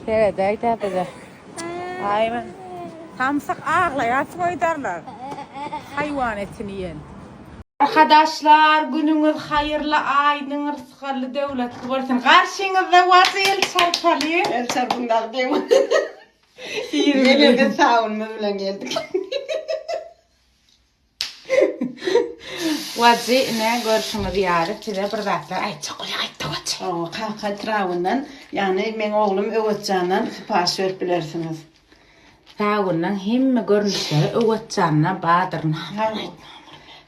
Seredäýdä bize. Aý men. Samsyk aglaýar goýdarlar. Haýwan etini iýen. Arkadaşlar günüňiz haýyrly aýdyň rysgally döwletli bolsun. Garşyňyzda Wajy el çarpaly. El çarpyň dagy deň. Ýene biz sabunymyz bilen geldik. Wajy ine görşüňiz ýaly size bir zatlar aýtjak bolýar aýtda Wajy. Hawa kaka etrabyndan ýagny meň oglum Öwezjandan syparyş berip bilersiňiz. Sabunyň hemme görnüşleri Öwezjanda bardyr.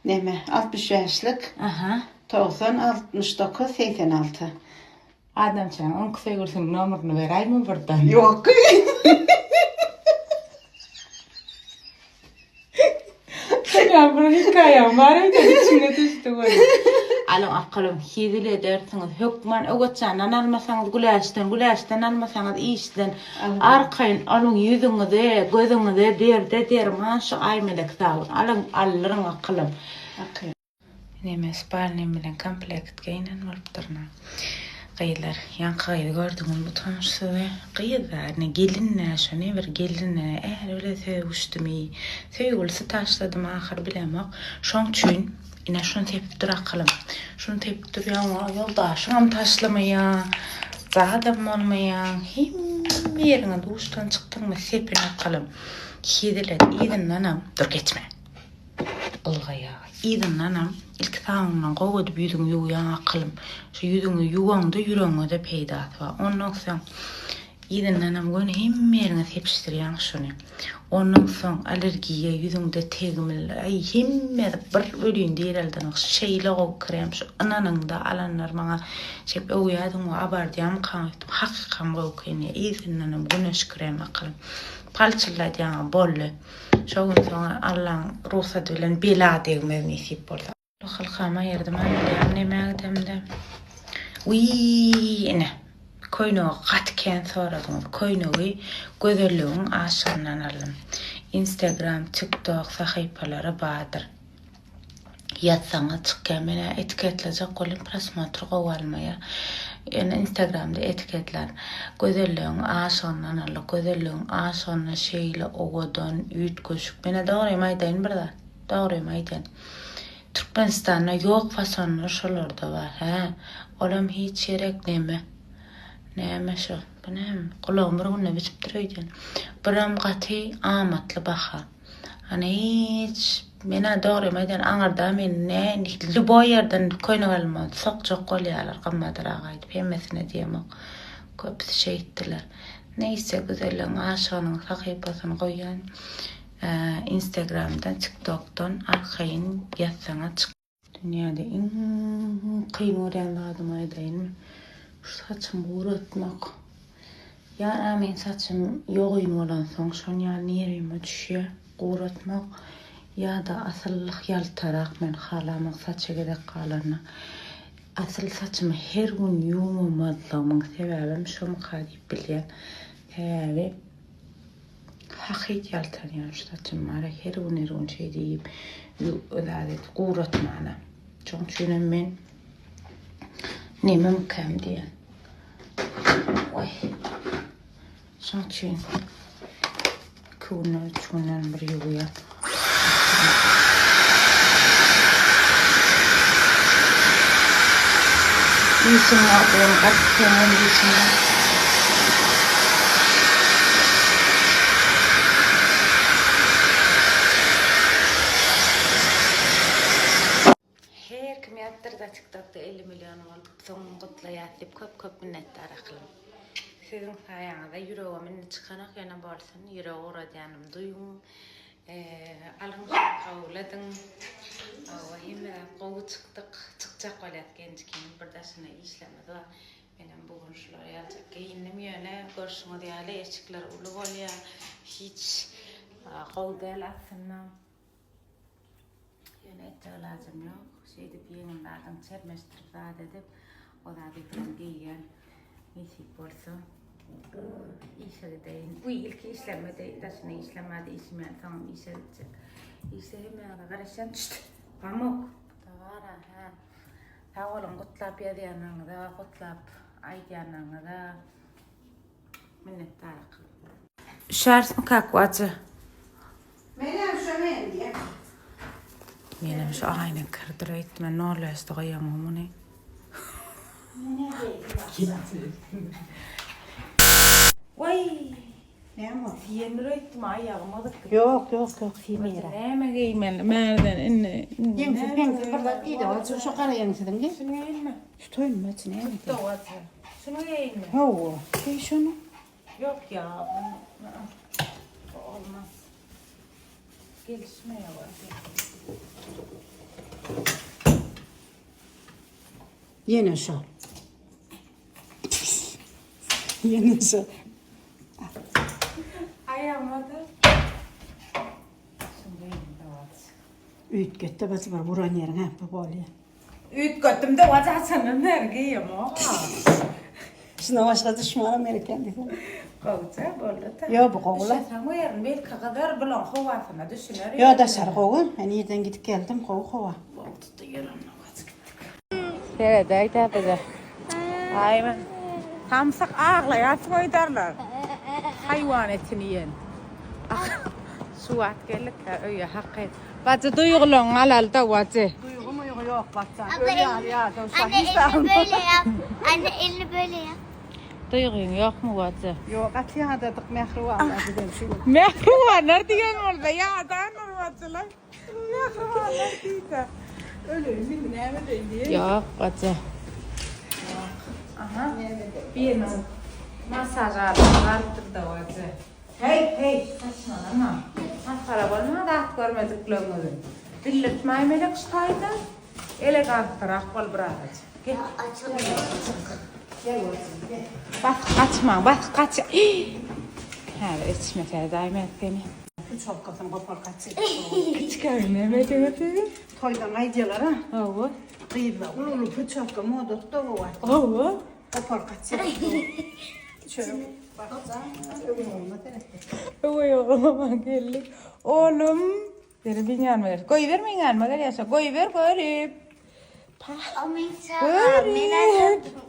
Neme 65lik. Aha. 90 69 86. Adamçaň öňki söýgülisiniň nomerini beräýme birden. Ýok. Seňem bir hekaýaň bar öýdýän içiňe düşdi weli. Alyň akalym hezil edersiňiz hökman Öwezjandan almasaňyz Güläşden Güläşden almasaňyz işden arkaýyn alyň ýüzüňize gözüňize derde derman şu Aýmelek sabyn alyň aldyryň akylym. Ine men spalnym bilen komplekt geýnen bolupdyryn. Gyzlar, ýaňky gyzy gördüňizmi utançsyzy? Gyz-da, ine gelin-dä şo, ne bir gelin-dä, äri bilen sögüşdimi, söýgülisi taşladymy ahyry bilemok. Şoň üçin ine şuny sepip dur akylym. Şuny sepip durýaň, ýoldaşyňam taşlamaýa, zadam bolmaýa, hemme ýeriňe duşdan çykdyňmy sepin akylym. Hezil et, yzyndanam dur geçme. Ylgaýar. Yzyndanam ilki sabyndan gowy edip ýüzüňi ýuwýaň akylym. Şu ýüzüňi ýuwaňda ýüregiňe-de peýdasy bar. Ondan soň yzyndanam göni hemme ýeriňe sepişdirýäň şuny. Ondan soň allergiýa, ýüzüňde tegmil, aý hemme bir ölüni direldenok. Şeýle gowy krem şu ynanyňda alanlar maňa şeýdip öwýädiň we abardýamykaň öýtdüm. Hakykam gowy ekeni. Yzyndanam güneş kremi akylym. Palçylladýaňa boldy. Şo gün soňa Allaň rugsady bilen bela degmez nesip bolsa. Hylkamy aýyrdym aýylýan nämä gidemde. Wiý ine. Köýnegi gaty kän soradyňyz. Köýnegi Gözelligiň aşygyndan aldym. Instagram, TikTok sahypalary bardyr. Ýazsaňyz çykýar. Menä etiketlejek welin prosmotr gowy almaýar. Ýöne instagramda etiketlän. Gözelligiň aşygyndan aldyk. Gözelligiň aşygynda şeýle owadan, üýtgeşik. Menä dogrymy aýdaýyn bir zat. Dogrymy aýdýan. Türkmenistanda ýok fasonlar şolarda bar. Hä. Olam hiç gerek neme. Näme şo? Bu näme? Gulagym bir günde bitipdir öýdýän. Buram gaty amatly baha. Hany hiç menä dogrymy aýdan aňyrda men ne lýuboý ýerden köýnek almaly sokjak bolýarlar gymmadyrak aýdyp hemmesine diýemok köpüsi şeýtdiler neýse güzelligiň aşygynyň sahypasyny goýýan instagramdan tiktokdan arkaýyn ýazsaňyz çyk Dünýäde iň kyn görýän zadymy aýdaýynmy? Şu saçymy guratmak. Ýa-a meň saçym ýogyn bolansoň şon ýaly nerwime düşýär guratmak. Ýa-da asyllyk ýaltarak men halamok saça gezek galanda. Asyl saçymy her gün ýuwmamazlygymyň sebäbem şomyka diýip bilýän. Sebäbi Hakyt ýaltanýan şu saçym bara her gün her gün şeý diýip zat edip guratmana. Şoň üçinem men nememkäm diýen. Oý. Şoň üçin iki günden üç günden bir ýuwýan. Işim bar benim gaty kän işim bar. Her kim ýazypdyrda tiktokda 50 million bolup soň gutlaýas diýip köp köp minnetdar akylym. Siziň saýaňyzda ýüregim indi çykanok ýöne bolsun ýürek ugradýanym duýuň. Alyň şony kabul ediň. Hawa hemme zat gowy çykdyk. Çykjak bolýas genjikimiz bir daşyna işlerimiz bar. Menem bu gün şular ýaljak geýindim ýöne görşüňiz ýaly eşikler uly bolýar. Hiç gowy däl aslynda. Ýöne etjek alajym ýok. Şeýdip ýeňil zadyň çermeşdirip zat edip o zady bilen geýýän. Nesip bolsa işe gideýin. Uý ilki işlerime edeýin. Daşyna işlemedi işim ýaly soňam işe gitjek. Işe hemmäňize garaşýan. Şşt! Pamuk! Dabara hä. Sag boluň gutlap ýazýanlaryňyza, gutlap aýdýanlaryňyza. Minnetdar akylym. Üşärismi kakwaja? Menem şo men diýen. Menem şu aýna kirdir öýtme nolesde goýamok muny. Waý! Näme boldy? Siýendir öýtdüm aýagym gyzyp gitdi. Ýok, ýok, ýok, siýmeýär. Näme geýmeli? Märden indi. Ýeňsiz, peňsiz bir zat geýde, şu şu gara ýeňsiziň geý. Şuny geýinme. Şu toýunmaç näme? Tutda Şuny geýinme. Hawa, geý şuny. Ýok ýa, bu olmaz. Gelişmeýär boldy. Ýene şo. Ýene şo. Aýagyma da. Şuny geýinme wajy. Üýtgetde bajy bir buran ýeriň hä, bu bolýar. Üýtgetdim-de wajy haçandan bäri geýemok-a. Şundan başga duşmanam gerek däl diýsene. Gowja boldy-da. Ýok, bu gowy-la. Üşeseň bu ýerini belki gyzar, bulaň howasyna düşüner. Ýok, daşary gowy. Men irden gidip geldim, gowy howa. Boldy-da, ýör onda wajy gitdik. Seredäý-dä bize. Aý, samsyk aglaýar goýdarlar. Haýwan etini iýen. Şu wagt geldik-ä öýe haky. Bajy duýgularyňy alaly-da bajy. Duýgy muýgy ýok Batjan. Abla Öl ýaly ýadaw şa Anne hiç elini zat. böyle yap. Anne elini böyle yap. Duýgyň ýokmy bajy? Ýok gaty ýadadyk mähribanlar bizem şu gün. Mähribanlar diýen bolsa ýadandyr bajylar. Mähribanlar diýse. Öleýin indi näme edeýin diýeýin. Ýok bajy. Ýok. Aha. Biriniň massaž alyp galypdyr-da bajy. Heý, heý, saçmalama. Masgara bolma zat görmedikleriňizi. Bildirtmäý melek şu taýda. Elegantlyrak bol birazajyk. Gel. Gel bolsun gel. Basyp gaçmaň, basyp gaç. Häzir etişmese daýym seni. Püçolkasyny gopar gaçyp. Kiçikäň näme edýärdi? Toýdan gaýdýarlar-a. Hawa. Gyzlar uly-uly püçolka modasy-da o wagt. Hawa. Gopar gaçyp. Çörek bakja öweý ogluma seretdi. Öweý ogluma geldi. Oglum. Seni meň ýanyma gel. Goýber meň ýanyma gel ýaşa. Goýber görüp. O meň çagam. Men açardım.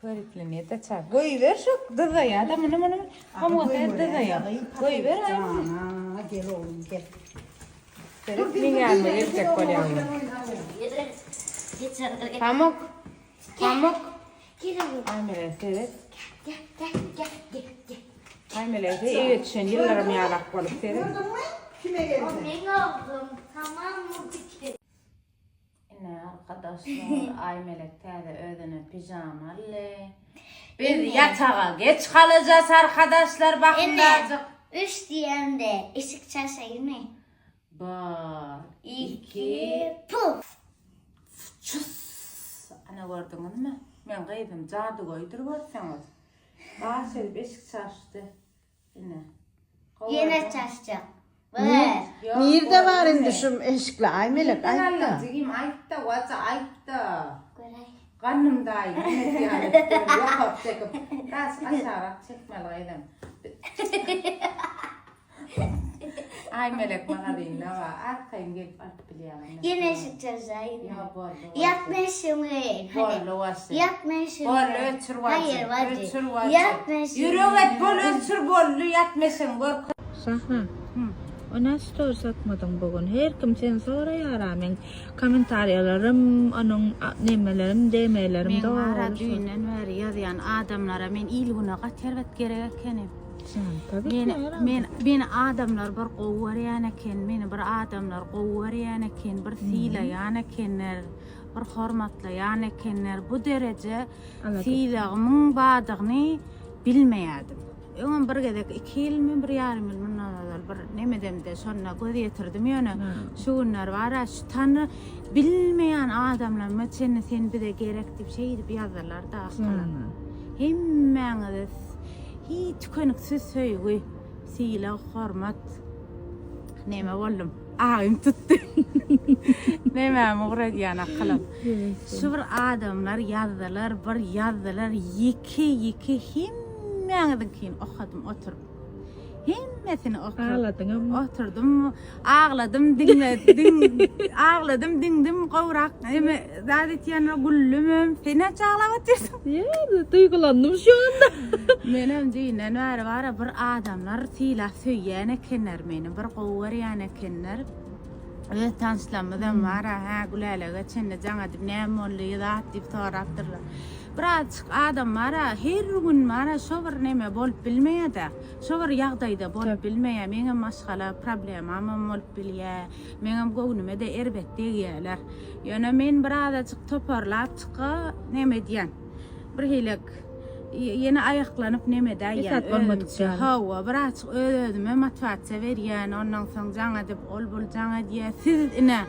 Körüpli nede çag. Goýber şu dyzaýa da muny muny. Hamu sen dyzaýa. Goýber aý. Jana gel oglum gel. Seret meň ýanyma geljek bolýaň. Pamuk. Pamuk. Aýmelek seret. Gel gel gel gel gel. Aýmelek eýe düşen ýyldyrym ýalak bolup seret. Gördüňmi? Kime geldi? O meň oglum. Tamam mı bitti? Ine arkadaşlar Aýmelek täze özüne pijama aldy. Biz ýataga geç galajas arkadaşlar bakyndarjyk. Ine, üç diýende eşik çarşaýyn mı? Bir, İki, iki, puf. Çus! Ana gördüňizmi? Meň gyzym jadygöýdür görseňiz. Baş edip eşik çarşdy. Ine. Ýene çarşjak. Bir. Nirde bar indi şu eşikli Aýmelek aýtda. Jigim aýtda, waja aýtda. Göräý. Gannym daýy diýmek ýaly ýokary çekip, daş aşagrak çekmeli gyzym. Aýmelek magazynda bar. Arkaýyn gelip alyp bilýäň. Ýene eşik çarşaýyn. Ýa boldy. Ýatma eşigiňi goýaýyn. Boldy waşy. Ýatma eşigiňi. Boldy öçür waşy. Haýyr wajy. Öçür waşy. Ýatma eşigiňi. Ýürek et bol öçür boldy ýatma eşigiňi görk. Şaha, o nä story atmadyň bu gün? Her kim seni soraýara meň kommentariýalarym, onuň nemelerim, DM-lerim Meň doly. bara düýnden bäri ýazýan adamlara men il-güne gaty erbet gerek ekenim. Meni, men, meni adamlar bir gowy görýän eken, meni bir adamlar gowy görýän eken, bir sylaýan ekenler, bir hormatlaýan ekenler. Bu dereje sylagymyň bardygyny bilmeýärdim. Öňem bir gezek, iki ýylmy, bir ýarym ýyl mundan ozal bir nemedemde şonda göz ýetirdim ýöne şu günler bar-a şu tany bilmeýän adamlaryma çenli sen bize gerek diýip şeýdip ýazdylar-da akyla. Hemmäňize Hiç tükeniksiz söýgi, sylag, hormat. Neme boldum? Agym tutdy. Nemämi ugradýan akylym. Şu bir adamlar ýazdylar, bir ýazdylar, ýeke-ýeke hemmäňiziňkini okadym oturyp. Hemmesini oturyp. Agladyňam. Oturdym, agladym, diňledim, agladym, diňdim, gowrak eme zat etýänler güldümem. Sen näçe aglap otyrsyň? Ýa, duýgulandym şu anda. Menem düýnden bäri bara bir adamlar sylap söýýän ekenler meni, bir gowy görýän ekenler. Öz tanyşlarymyzam bar-a, hä, Gülälege çenli jaň edip näme boldy, zat diýip sorapdyrlar. Birazjyk adam bar-a, her gün bar-a şo bir neme bolup bilmeýär-de. Şo bir ýagdaýda bolup bilmeýär. Meňem maşgala problemamam bolup bilýär. Meňem göwnüme-de erbet degýärler. Ýöne men birazajyk toparlap çyka neme edýän. Bir hilek ýene aýaklanyp neme edäýýän. Esat bolmadyk ýaly. Hawa, birazjyk öz-özüme motiwasiýa berýän. Ondan soň jaň edip, ol-bul jaň edýär. Siz ine,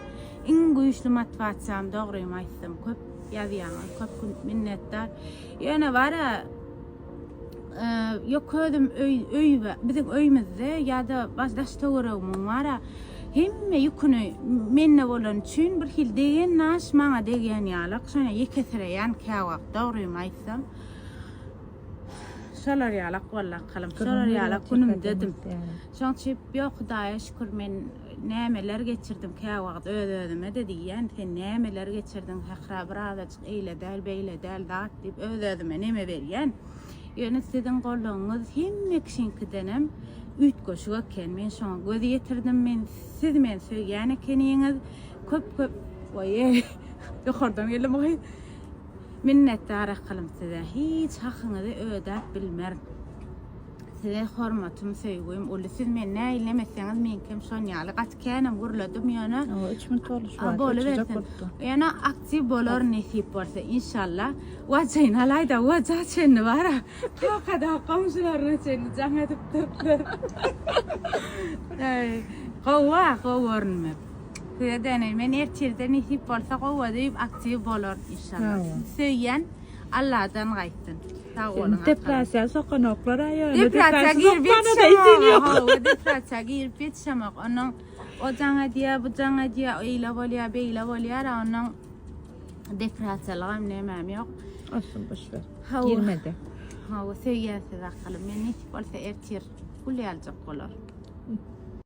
iň güýçli motiwasiýam dogrymy aýtsam. Köp ýazýaňyz, köp minnetdar. Ýöne bar-a, Ýok özüm öý öý biziň öýümizde ýa-da daş töweregimiň bara hemme ýüküni mende bolany üçin bir hili degen naş maňa degýän ýalak şony ýekesireýän käwagt dogrymy aýtsam şolar ýalak boldy akalym şolar ýalak günümdedim şoň üçin ýok hudaýa şükür men nämeler geçirdim käwagt öz özüme-de diýýän sen nämeler geçirdiň Sähra birazajyk eýle däl beýle däl zat diýip öz-özüme neme berýän. Ýöne siziň goldawyňyz hemme kişiňkidenem üýtgeşik eken. Men şoňa göz ýetirdim. Men siz meni söýýän ekeniňiz. Köp köp Waý ýokardan geldim gyz. Minnetdar akylym size. Hiç hakyňyzy ödäp bilmerin. Size hormatym, söýgüm uly. Siz meni nähili neme etseňiz, meňkem şon ýaly. Gaty känem gürledim ýöne. Hawa, 3 minut boldy şu wagt. Bolubersin. Ýöne aktiw bolar nesip bolsa, inşallah. Wajaýyny alaýda, waja çenli bara. Kakada goňşularyna çenli jaň edip durupdyr. Eý, gowy, gowy görünmek. Size däne, men ertirde nesip bolsa gowy diýip aktiw bolar inşallah. Söýýän. Alladan gaýtsyn. Sag boluň. Depressiýa sokanoklar a ýöne. Depressiýa girip ýetişemok. Hawa, depressiýa girip ýetişemok. Ondan o jaň edýär, bu jaň edýär, eýle bolýar, beýle bolýar, ondan depressiýalygam nemem ýok. Olsun boş ver. Girmedi. Hawa, söýýän sizi akylym. Men nesip bolsa ertir gül ýaljak bolar.